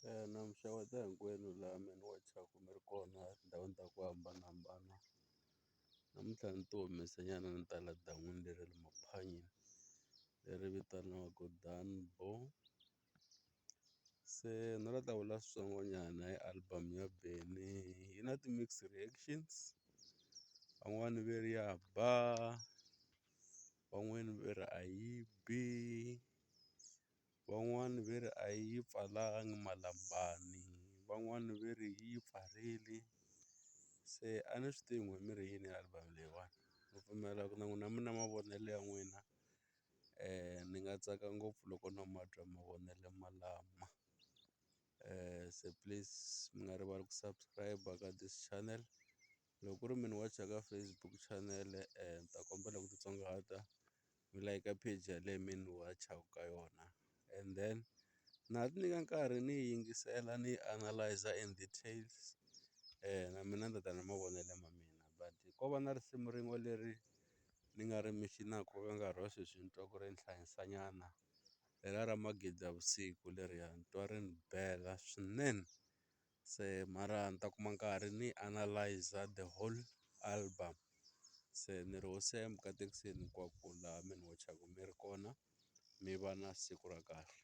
Na mi xeweta hinkwenu laha mi ni wachaka mi ri kona etindhawini ta ku hambanahambana. Namuntlha ni to humesa nyana ni ta la dan'wini leri ra le maphanyini leri vitaniwaka Dunbo. Se no la ta vula switsongonyana hi album ya Benny yi na ti-mixed reactions van'wani va ri ya ba van'wani va ri a yi bi van'wani va ri a yi pfalanga malambani van'wani va ri yi pfarile se a ni swi tivi n'wina mi ri yini hi album leyiwani ni pfumela ku na n'wina mi na mavonelo ya n'wina ni nga tsaka ngopfu loko no ma twa mavonelo malama se please mi nga rivali ku subscribe ka this channel loko ku ri mi ni wacha ka Facebook channel ni ta kombela ku titsongahata mi like page yaleyo mi ni wachaka ka yona and then na ha ti nyika nkarhi ni yi yingisela ni yi analyser in details na mina ni ta ta na mavonelo ma mina but ko va na risimu rin'we leri ni nga ri mention-aka ka nkarhi wa sweswi ni twa ku ri ni hlayisanyana leriya ra magidi ya vusiku leriya ni twa ri ni bela swinene se mara ni ta kuma nkarhi ni analyser the whole album se ni ri hosi ya mi katekiseni hinkwako laha mi ni wachaka mi ri kona mi va na siku ra kahle.